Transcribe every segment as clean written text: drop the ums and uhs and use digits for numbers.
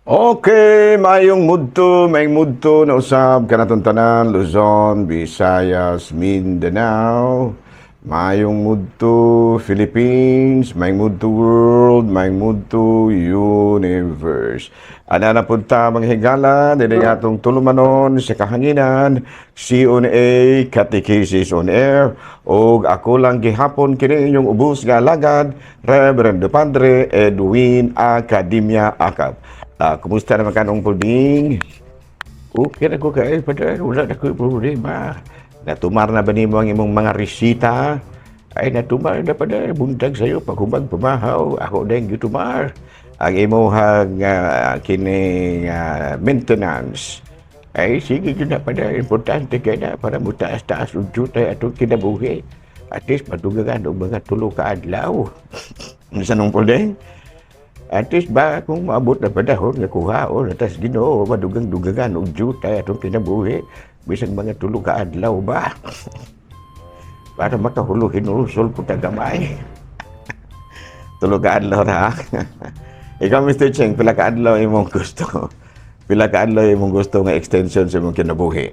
Okay, mayong mudto na usab kanatong tanan, Luzon, Visayas, Mindanao. Mayong mudto Philippines, mayong mudto world, mayong mudto universe. Ana na pud ta, mga higala, dili atong tulumanon sa kahanginan, CONA Catechesis on Air, og ako lang gihapon kini inyong ubos nga alagad, Reverendo Padre Edwin Academia Acab. Kumusta naman ka, Nong Pulding? Okay na ko kay padre, wala na ko'y problema. Natumar na ba nimo ang imong mga resita? Ay, natumar na padre, buntag sa'yo, paghuman pamahaw, ako din gitumar. Ang imong kining maintenance. Ay, sige yun na padre, importante kay na para mutaas-taas og jutay atong kinabuhi. At least madugangan og mga 3 ka adlaw. Sa Nong Pulding? At least ba kung maabot na panahon nga kuhaon atas Ginoo, madugang-dugangan og jutay atong kinabuhi bisan mga 3 ka adlaw ba para makahulo hinulsol po ta gamay. 3 ka adlaw ra. Ikaw, Mr. Cheng, pila ka adlaw imong gusto? Pila ka adlaw imong gusto nga extension sa imong kinabuhi?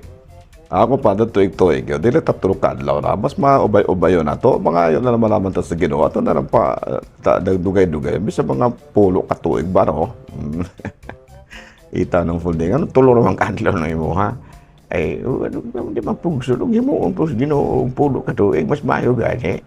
Ako pa tuig-tuig yun. Dili ta 3 ka adlaw na. Mas maubay-ubay yun na to. Mga yun na naman naman ta sa Ginoo. Ato na lang pa ta, dugay-dugay. Bisa mga 10 ka tuig ba, no? Ita, Nong Pulding, ano 3 naman ka adlaw na imo ha? Ay, ano, di ba pugso nung himuon po sa Ginoo 10 ka tuig, mas maayo gani.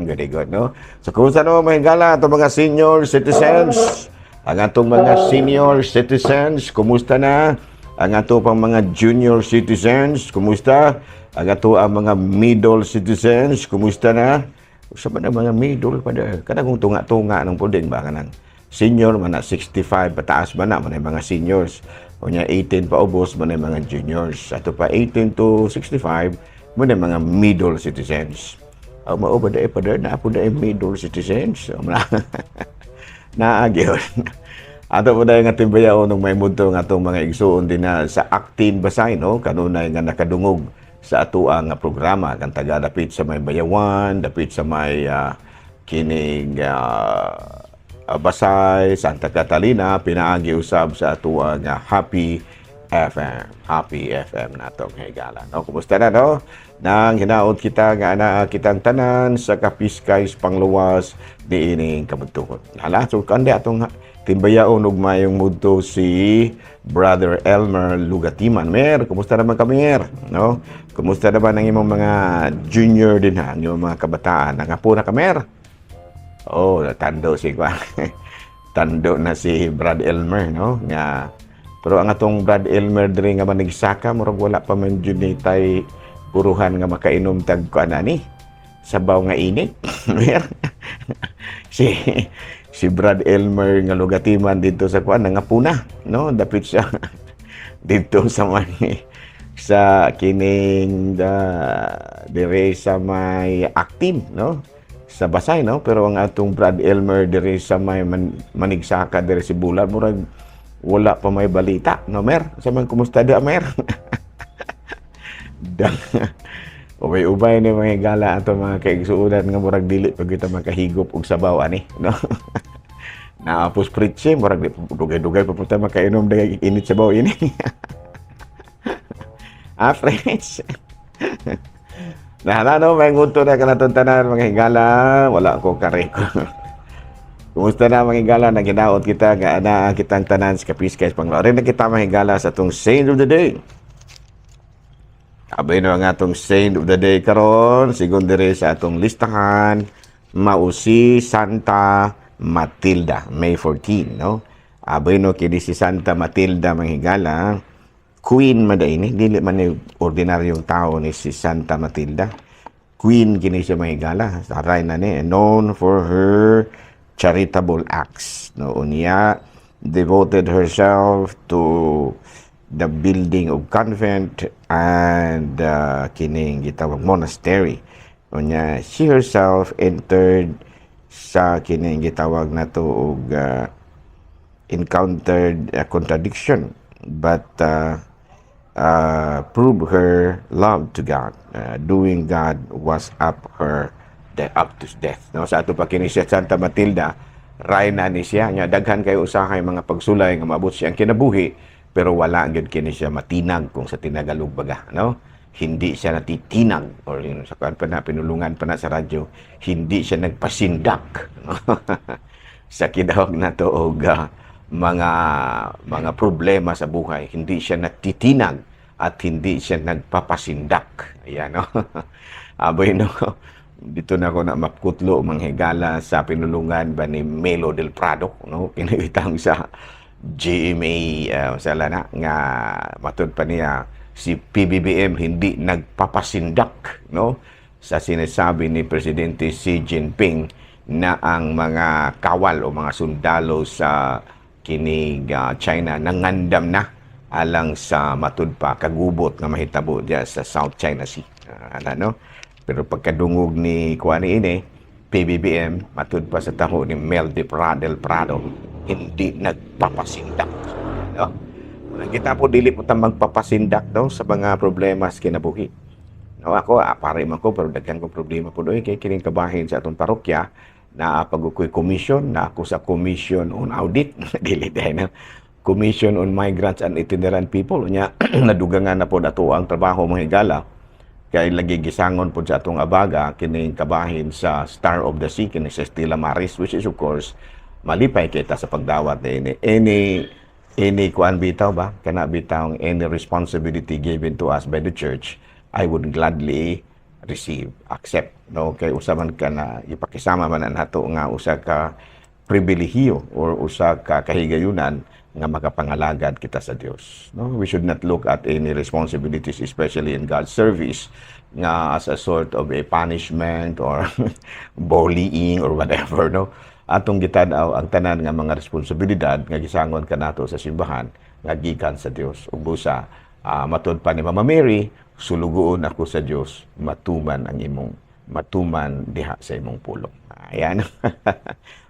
Very good, no? So kung sa no, mga higala, atong mga senior citizens, ang atong mga senior citizens, kumusta na? Ang ato pang mga junior citizens, kumusta? Ang ato ang mga middle citizens, kumusta na? Sa ba na mga middle pa na? Kanang tunga-tunga, Nong Pulding ba, kanang senior man na 65 pataas ba na man ay mga seniors. O nya 18 paubos man ay mga juniors. Ato pa 18 to 65 man ay mga middle citizens. Aw mao ba dai pa na po dai middle citizens? Naa gyud. Ato po dahil nga timbayaon ng may mudto nga atong mga igsuon din na sa Actin Basay, no? Kanunay nga nakadungog sa atoang nga programa kan taga dapit sa may Bayawan, dapit sa may kining Basay, Santa Catalina, pinaagi usab sa atoang nga Happy FM. Happy FM natong higala. No? Kumusta na, no? Nang hinaot kita nga ana kitang tanan sa kapiskay pangluwas niining kabuntuhon. Hala, so kandi atong timbayaon og mayong mudto si Brother Elmer Lugatiman. Mer, kumusta naman ka, Mer? No? Kumusta naman ang imong mga junior din ha, ang imong mga kabataan? Nangapo na ka, Mer? Oh, tando si kwa. Tando na si Brad Elmer, no? Nga pero ang atong Brad Elmer diri nga manigsaka, murag wala pa man jud ni tay puruhan nga makainom tag kuan ani. Sabaw nga init. Mer. Si si Brad Elmer nga Lugatiman dito sa kuan nangapuna, no? Dapit siya dito sa may sa kining dire sa may Actin, no? Sa Basay, no? Pero ang atong Brad Elmer dire sa may Manigsaka dire si Bulan, murag wala pa may balita, no, Mer? Sa man kumusta da, Mer? Dang ubay-ubay ni mga higala ato mga kaigsuonan nga murag dili pag kita makahigop og sabaw ani, no? Naapos pritse, murag di dugay-dugay pa punta makainom dagay init sabaw ini. Ah, friends. Na no, may ngunto na kanatong tanan, mga higala, wala ko kareko. Kumusta na, mga higala, naginaot kita nga ana kitang tanan sa kapiskay panglaw. Na kita, mga higala, sa atong saint of the day. Abay no ang atong saint of the day karon, sigon dire sa atong listahan, mao si Santa Matilda, May 14, no? Abay no kini si Santa Matilda, mga higala, queen man ni, dili man ni ordinaryong tao ni si Santa Matilda. Queen kini siya, mga higala, aray na ni, known for her charitable acts, no? Unya devoted herself to the building of convent and kining gitawag monastery. Unya she herself entered sa kining gitawag nato og encountered a contradiction but prove her love to God. Doing God was up to death. No, sa ato pa kini si Santa Matilda Rayna ni siya nya, daghan kay usahay mga pagsulay nga maabot siyang kinabuhi, pero wala gyud kini siya matinag, kung sa tinagalog baga, no? Hindi siya natitinag or yun, sa kuan pa na pinulungan pa na sa radyo, hindi siya nagpasindak, no? Sa kinahog na to og mga problema sa buhay, hindi siya natitinag at hindi siya nagpapasindak. Ayan, no? Aboy, no? Dito na ako na mapkutlo, manghigala, sa pinulungan ba ni Melo del Prado, no? Kinitang sa GMA, sala na nga matud pa niya si PBBM hindi nagpapasindak, no, sa sinasabi ni Presidente Xi Jinping na ang mga kawal o mga sundalo sa kinig China nangandam na alang sa matud pa kagubot nga mahitabo diya sa South China Sea. Ano, no? Pero pagkadungog ni kuan ini PBBM, matud pa sa taho ni Mel de Prado, del Prado, hindi nagpapasindak. No? Kita po, dili po ta magpapasindak, no, sa mga problema sa kinabuhi. No, ako, pare man ko, pero daghan kong problema po doon kay kining kabahin sa atong parokya na pag commission na ako sa Commission on Audit, dili dahil na Commission on Migrants and Itinerant People. Unya nadugangan na po nato ang trabaho, mga higala, kay lagi gisangon po sa atong abaga kining kabahin sa Star of the Sea, kini sa Stella Maris, which is of course malipay kita sa pagdawat ni any kuan bitaw ba, kana bitaw, any responsibility given to us by the church, I would gladly receive, accept, no? Kay usa man ka na ipakisama man na nato nga usa ka pribilehiyo or usa ka kahigayunan nga makapangalagad kita sa Dios, no? We should not look at any responsibilities, especially in God's service, nga as a sort of a punishment or bullying or whatever, no? Atong gitan-aw ang tanan nga mga responsibilidad nga gisangon kanato sa simbahan nga gikan sa Dios. Ug busa, matud pa ni Mama Mary, "Sulugoon ako sa Dios, matuman ang imong matuman diha sa imong pulong." Ayan,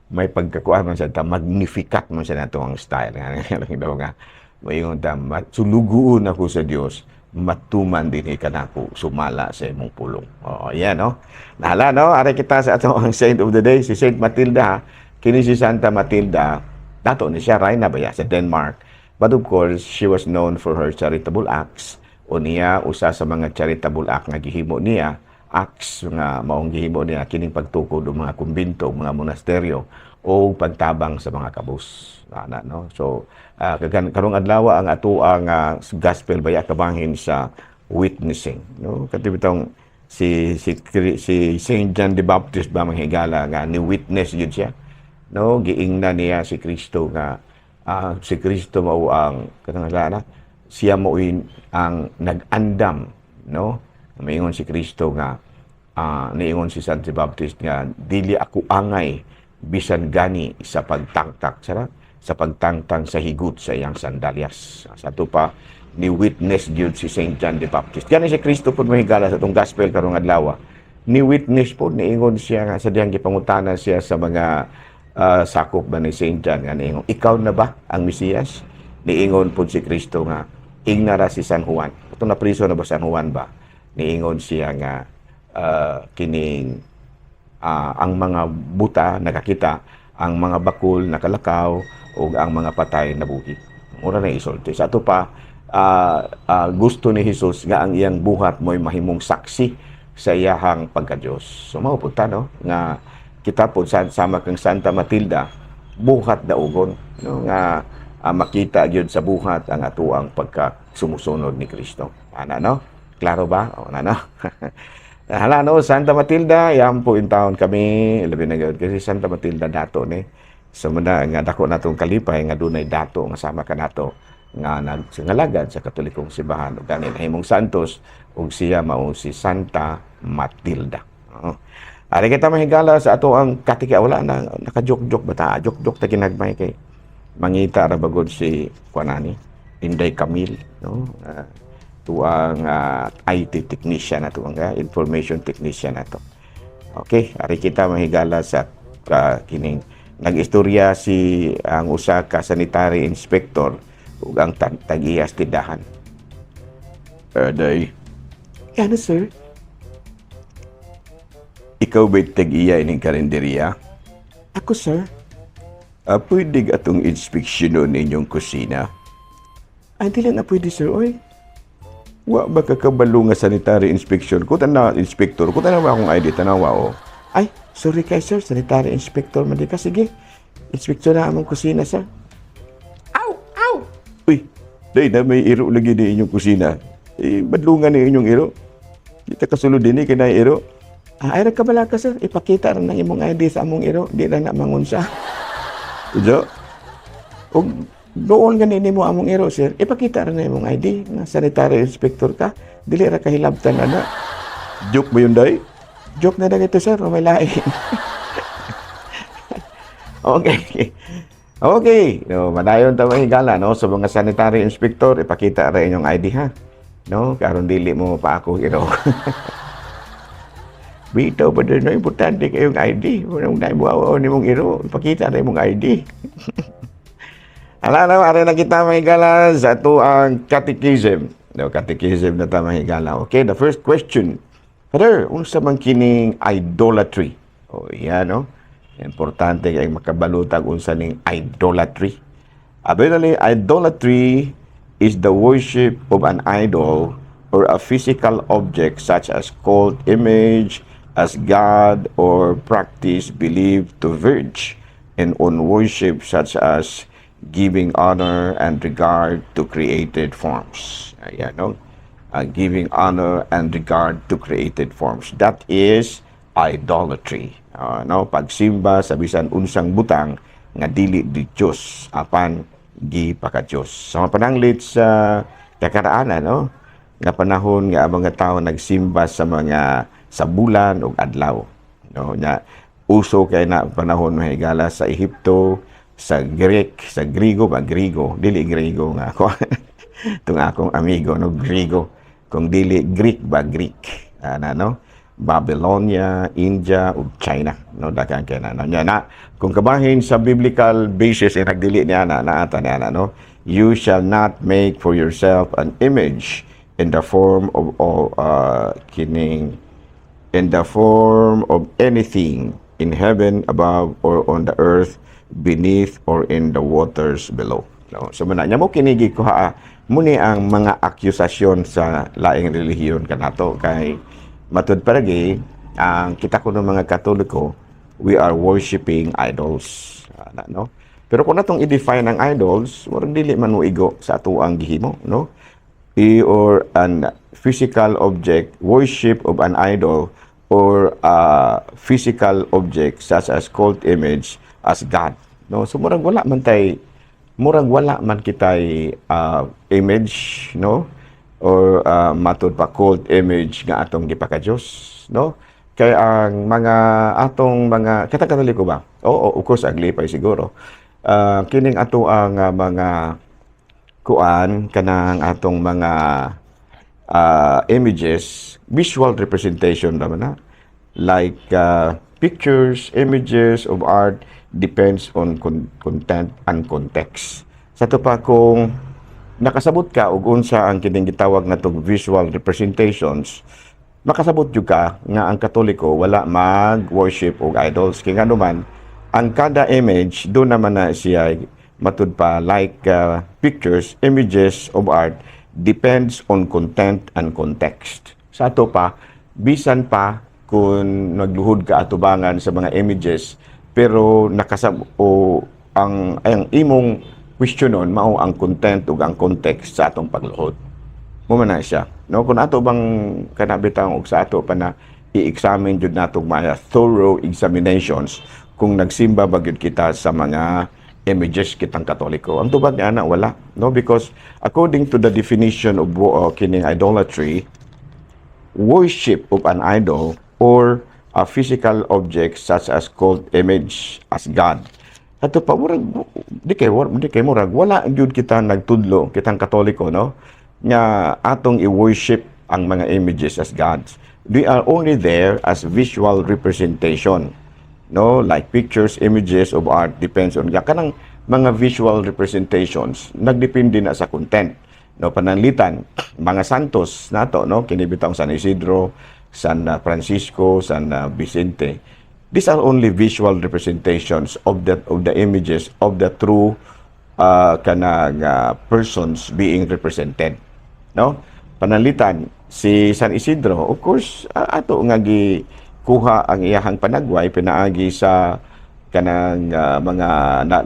may pagkakuan man sa ta, Magnificat man sa nato ang style nga daw nga moingon ta, "Sulugoon ako sa Dios, matuman dinhi kanako sumala sa imong pulong." Oh, yan, no? Nahala, no? Ari kita sa ato ang saint of the day, si Saint Matilda, ha. Kini si Santa Matilda, dato ni siya rayna baya sa Denmark. But of course, she was known for her charitable acts. O niya, usa sa mga charitable act nga gihimo niya, acts nga maong gihimo niya kining pagtukod og mga kumbento, mga monasteryo o pagtabang sa mga kabus. Ana, no? So, karong adlaw ang ato ang gospel baya kabahin sa witnessing, no? Kadto bitong si Saint John the Baptist ba, manghigala, nga ni witness yun siya, no? Giingna niya si Kristo nga si Kristo mao ang kanang na siya mao ang nag-andam, no? Maingon si Kristo nga niingon si San the Baptist nga dili ako angay bisan gani sa pagtangtak sa pagtangtang sa higot sa iyang sandalyas. Sa ato pa ni witness gyud si Saint John the Baptist. Gani si Kristo pud, mahigala, sa atong gospel karong adlaw. Ni witness po, niingon siya nga sa diyang gipangutana siya sa mga sakop ba ni Saint John nga niingon, "Ikaw na ba ang Mesiyas?" Niingon pud si Kristo nga ignara si San Juan. Ito na priso na ba San Juan ba? Niingon siya nga kining ang mga buta nakakita, ang mga bakul nakalakaw, ug ang mga patay nabuhi. Mura na isulti. Sa ato pa, gusto ni Jesus nga ang iyang buhat mo'y mahimong saksi sa iyahang pagka-Diyos. So mao pud ta, no, nga kita po sama kang Santa Matilda, buhat daugon, no, nga makita gyud sa buhat ang atuang pagka sumusunod ni Kristo. Ana, no? Klaro ba? O na, no? Hala, no, Santa Matilda, yan po in town kami, labi na gyud kasi Santa Matilda dato ni. So muna nga dako natong kalipay nga dunay dato nga sama kanato nga nagsingalagad sa Katolikong simbahan ug gani nahimong santos ug siya mao si Santa Matilda. Oo. Ari kita, mahigala, sa ato ang katika, wala na naka-joke-joke ba ta? Joke-joke ta ginagmay kay mangita ra bagod si kuanani Inday Camille, no? Tuang IT technician na tuang information technician na to. Okay, ari kita, mahigala, sa kining nag-istorya si ang usa ka sanitary inspector ug ang tag-iyas tindahan. Day. Ano, sir? Ikaw ba'y tag-iya ining karinderya? Ako, sir. Pwede atong inspeksyonon inyong kusina? Ay, dili na pwede, sir, oy. Wa ba ka kabalo nga sanitary inspection ko? Tanaw, inspector ko. Tanaw akong ID, tanawa, oh. Ay, sorry kay sir, sanitary inspector man di ka. Sige, inspeksyon na among kusina, sir. Aw! Aw! Uy, day na may iro lagi di inyong kusina. Eh, badlungan ni inyong iro. Kita kasulod din eh, kinay iro. Ah, ay ra kabala ka, sir. Ipakita ra nang imong ID sa among iro. Di ra na mangunsa. Ujo? Og doon gani nimo among iro, sir. Ipakita ra na imong ID nga sanitary inspector ka. Dili ra kahilabtan ana. Joke ba yun, day? Joke na lang ito, sir. O may lain. Okay. Okay. No, madayon ta mga higala, no? Sa mga sanitary inspector, ipakita ra inyong ID, ha. No, karon dili mo pa ako iro. Bitaw ba din, no? Importante kayong ID. Walang na mo nimong iro. Ipakita ra imong ID. Ala na, are na kita, mga higala, sa ato ang catechism. No, catechism na ta, mga higala. Okay, the first question. Father, unsa man kining idolatry? Oh, yan, no? Importante kay makabalutag unsa ning idolatry. Abinali, idolatry is the worship of an idol or a physical object such as cult image, as God, or practice believed to verge and on worship such as giving honor and regard to created forms. Ayan, no? Giving honor and regard to created forms. That is idolatry. No? Pagsimba sa bisan unsang butang nga dili di Diyos apan gipaka-Diyos. Sa mga pananglit sa kakaraanan, no? Nga panahon nga ang mga tao nagsimba sa mga sa bulan ug adlaw. No, nya uso kay na panahon, mga higala, sa Ehipto, sa Greek, sa Grigo ba, Grigo, dili Grigo nga ako. Itong akong amigo, no, Grigo. Kung dili Greek ba, Greek. Ana, no? Babylonia, India ug China, no, daghan kay na, no. Nya na kung kabahin sa biblical basis eh, nagdili niya na naata niya na, no. You shall not make for yourself an image in the form of all kining in the form of anything in heaven above or on the earth beneath or in the waters below. No? So man nya mo kinigi ko ha muni ang mga akusasyon sa laing relihiyon kanato kay matud palagi ang kita kuno mga Katoliko, we are worshiping idols. Ana, no? Pero kung natong i-define ang idols, murag dili man mo igo sa atuang gihimo, no? Or an physical object, worship of an idol or a physical object such as cult image as God. No, so murag wala man kitay image, no, or matud pa cult image nga atong gipaka-Dios, no? Kay ang mga atong mga kita Katoliko ba? Oo, of course aglipay siguro. Kining ato ang mga kuan kanang atong mga images, visual representation naman na. Like pictures, images of art depends on content and context. Sa ato pa kung nakasabot ka og unsa ang kining gitawag natong visual representations, makasabot jud ka nga ang Katoliko wala mag-worship og idols. Kay ngano man, ang kada image do naman na siya matud pa like pictures, images of art depends on content and context. Sa ato pa, bisan pa kung nagluhod ka atubangan sa mga images, pero nakasab o ang imong questionon mao ang content ug ang context sa atong pagluhod. Mo man na siya. No, kung ato bang kana bitang og sa ato pa na i-examine jud nato mga thorough examinations kung nagsimba ba gyud kita sa mga images kitang Katoliko. Ang tubag niya na wala, no, because according to the definition of kining idolatry, worship of an idol or a physical object such as cult image as God. Ato pa murag di kay murag wala gyud kita nagtudlo kitang Katoliko, no, nga atong i-worship ang mga images as gods. They are only there as visual representation. No, like pictures, images of art depends on kanang mga visual representations, nagdepende na sa content. No, pananglitan mga santos nato, no, kini bitawng San Isidro, San Francisco, San Vicente. These are only visual representations of the images of the true kanang persons being represented, no? Pananglitan si San Isidro, of course, ato nga gikuha ang iyahang panagway pinaagi sa kanang mga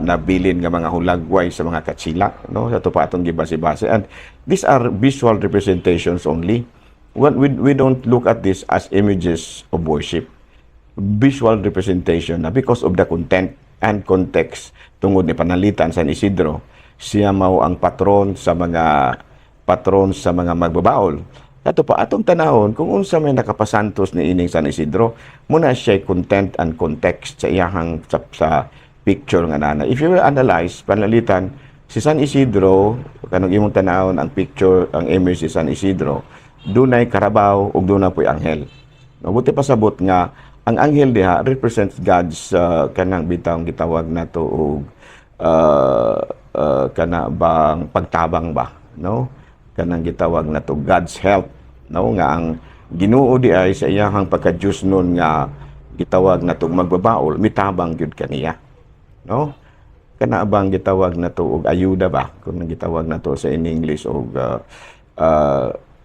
nabilin nga mga hulagway sa mga katsila, no? Sa ato pa atong gibase-base, and these are visual representations only. We don't look at this as images of worship. Visual representation na because of the content and context, tungod ni pananglitan San Isidro, siya mao ang patron sa mga magbabaol. Ato pa atong tanahon kung unsa may nakapasantos ni ining San Isidro. Muna siya content and context sa iyahang sa picture nga nana. If you will analyze, pananglitan si San Isidro, kanang imong tanahon ang picture, ang image si San Isidro, dunay karabaw ug dunay poy anghel. Mabuti pasabot nga ang anghel diha represents God's kanang bitawng gitawag nato og kana bang pagtabang ba, no? Kanang gitawag nato God's help, no? Nga ang Ginoo di ay sa iyahang pagka-Diyos nun nga gitawag nato magbabaol, mitabang gyud kaniya, no? Kana bang gitawag nato og ayuda ba, kung gitawag nato sa in English og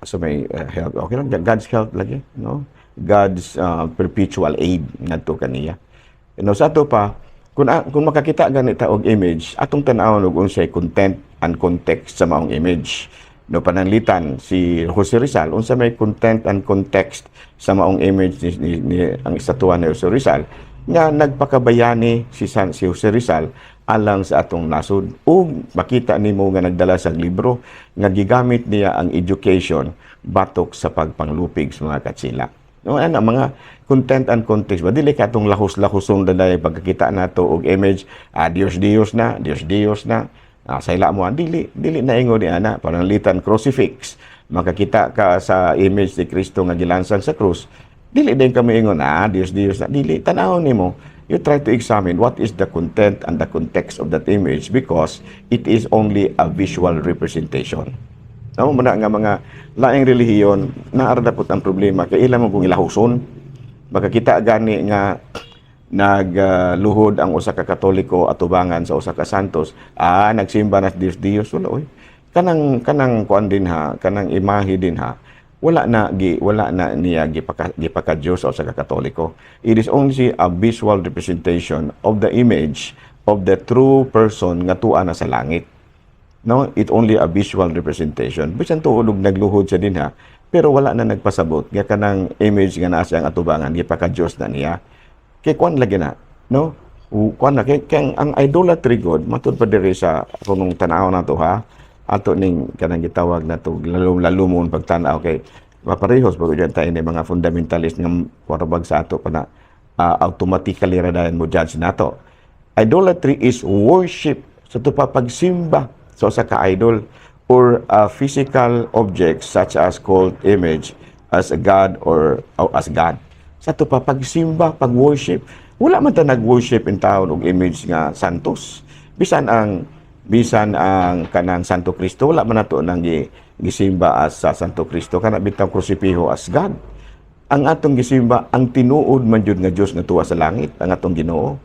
so may help, okay lang, God's help lagi, no? God's perpetual aid ngadto kaniya, no? Sa ato pa, kung makakita ganita og image, atong tan-awon og unsay content and context sa maong image, no? Pananglitan si Jose Rizal, unsa may content and context sa maong image ni ang estatwa ni Jose Rizal nga nagpakabayani si Jose Rizal alang sa atong nasod, ug makita nimo nga nagdala sa libro nga gigamit niya ang education batok sa pagpanglupig sa mga katsila, no? Ana mga content and context ba, dili ka atong lahos-lahoson daday pagkakita nato og image, ah, Dios Dios na, Dios Dios na, ah, sayla mo, ah, dili dili na ingon ni ana. Pananglitan crucifix, makakita ka sa image ni Kristo nga gilansang sa krus, dili din kami ingon, ah, Dios Dios na. Dili, tan-awon nimo, you try to examine what is the content and the context of that image because it is only a visual representation. No, muna nga mga laing relihiyon, naa ra pud ang problema kay ila mo kung ilahuson. Makakita gani nga nagluhod ang usa ka Katoliko atubangan sa usa ka santos, ah, nagsimba na sa Dios Dios. Wala oy. Kanang kuan din ha, kanang imahe din ha. Wala na niya gipaka Dios sa usa ka Katoliko. It is only a visual representation of the image of the true person nga tuwa na sa langit, no? It only a visual representation. Bisan tuod og nagluhod siya din ha, pero wala na nagpasabot nga kanang image nga naa siyang atubangan gipaka Dios na niya, kay kuan lagi na, no? Kuan na kay ang idolatry god, matud pa diri sa kunong tan-aw nato ha, ato ning kanang gitawag nato lalum lalumon pagtan-aw, kay maparehos bago dyan tayo ni mga fundamentalist nga warabag sa ato pa na automatically ra dayon mo judge nato. Idolatry is worship, sa to pa pagsimba sa usa ka idol or a physical object such as cult image as a god or as God. Sa to pa pagsimba, pag-worship, wala man ta nag-worship in taon og image nga santos. Bisan ang kanang Santo Cristo, wala man nato nang gisimba as sa Santo Cristo, kana bitang krusipiho, as God. Ang atong gisimba ang tinuod man jud nga Dios nga tuwa sa langit, ang atong Ginoo.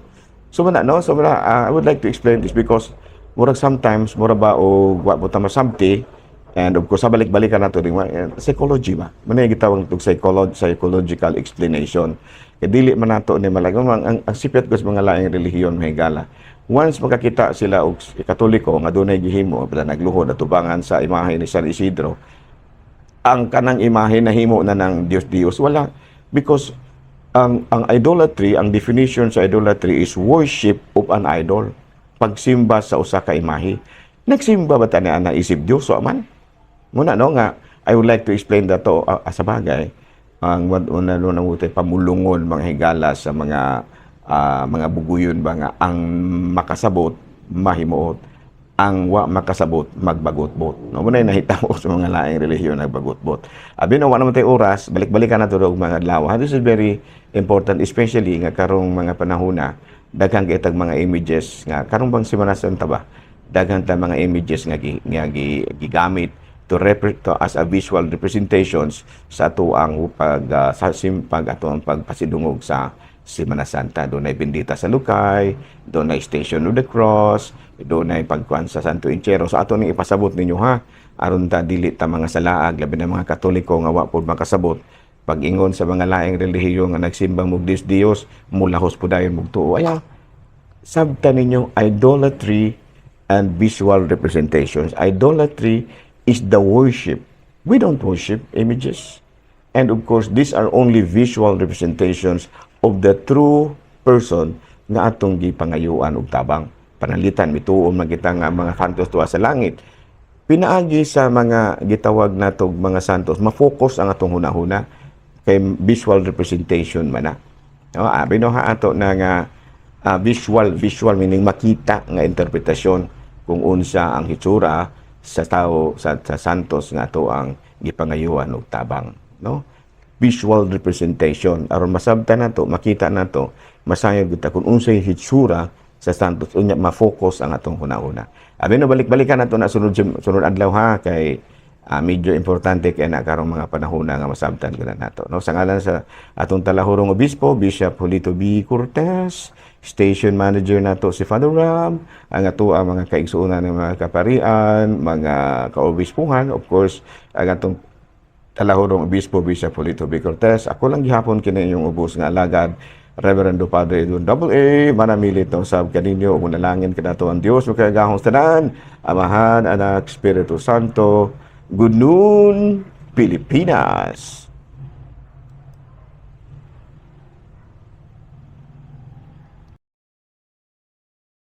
So mana, no, so mana, I would like to explain this because murag sometimes mura ba og wa mo ta masabti, and of course sa balik-balikan nato din psychology ba. Muna yung gitawag natong psychological explanation. Kay dili man nato ni malag ang sipyat ko sa mga laing relihiyon, mahigala. Once makakita sila og Katoliko nga dunay gihimo, bala nagluhod atubangan sa imahe ni San Isidro, ang kanang imahe nahimo na ng Dios Dios. Wala, because ang idolatry, ang definition sa idolatry is worship of an idol, pagsimba sa usa ka imahe. Nagsimba ba ta ni ana isip Dios so man muna, no? Nga I would like to explain that to sa bagay ang una no nangutay pamulungon, mga higala, sa mga buguyon ba nga ang makasabot mahimuot, ang wa makasabot magbagot-bot, no? Muna nahitabo sa mga laing relihiyon, nagbagot-bot. Abi no, wa naman tay oras, balik-balikan nato og mga adlaw. This is very important, especially nga karong mga panahon na daghan kay tag mga images nga karong bang Semana Santa ba, daghan ta mga images nga gigamit to as a visual representations sa ato ang pag sa simpag ato ang pagpasidungog sa Semana Santa. Dunay bendita sa lukay, dunay Station of the Cross, dunay pagkuan sa Santo Entierro. So ato ning ipasabot ninyo ha, aron ta dili ta mga salaag, labi na mga Katoliko nga wa pod makasabot. Pag-ingon sa mga laing relihiyon nga nagsimbang mog Diyos Diyos, mulahos po dayon mog tuo. Ayaw, sabta ninyo idolatry and visual representations. Idolatry is the worship. We don't worship images. And of course, these are only visual representations of the true person nga atong gipangayuan og tabang. Pananglitan, mituon man kita nga mga santos tuwa sa langit. Pinaagi sa mga gitawag natog mga santos, ma-focus ang atong hunahuna kay visual representation man na. No, abi no ha ato na nga visual, visual meaning makita nga interpretasyon kung unsa ang hitsura sa tao sa santos nga ato ang gipangayuan og tabang, no? Visual representation aron masabtan nato, makita nato, masayod kita kung unsay hitsura sa santos, unya ma-focus ang atong hunahuna. Abi no, balik-balikan nato na sunod sunod adlaw ha, kay medyo importante kay na karong mga panahon nga masabtan ko na nato, no? Sa ngalan sa atong talahurong obispo, Bishop Julito B. Cortez, station manager nato si Father Ram, ang ato ang mga kaigsuonan ng mga kaparian, mga kaobispuhan, of course, ang atong talahurong obispo, Bishop Julito B. Cortez. Ako lang gihapon kini inyong ubos nga alagad, Reverendo Padre Edwin Double A, manamilit na usab kaninyo ug manalangin kanato ang Dios makagagahom tanan, Amahan, Anak, Espiritu Santo. Good noon, Pilipinas.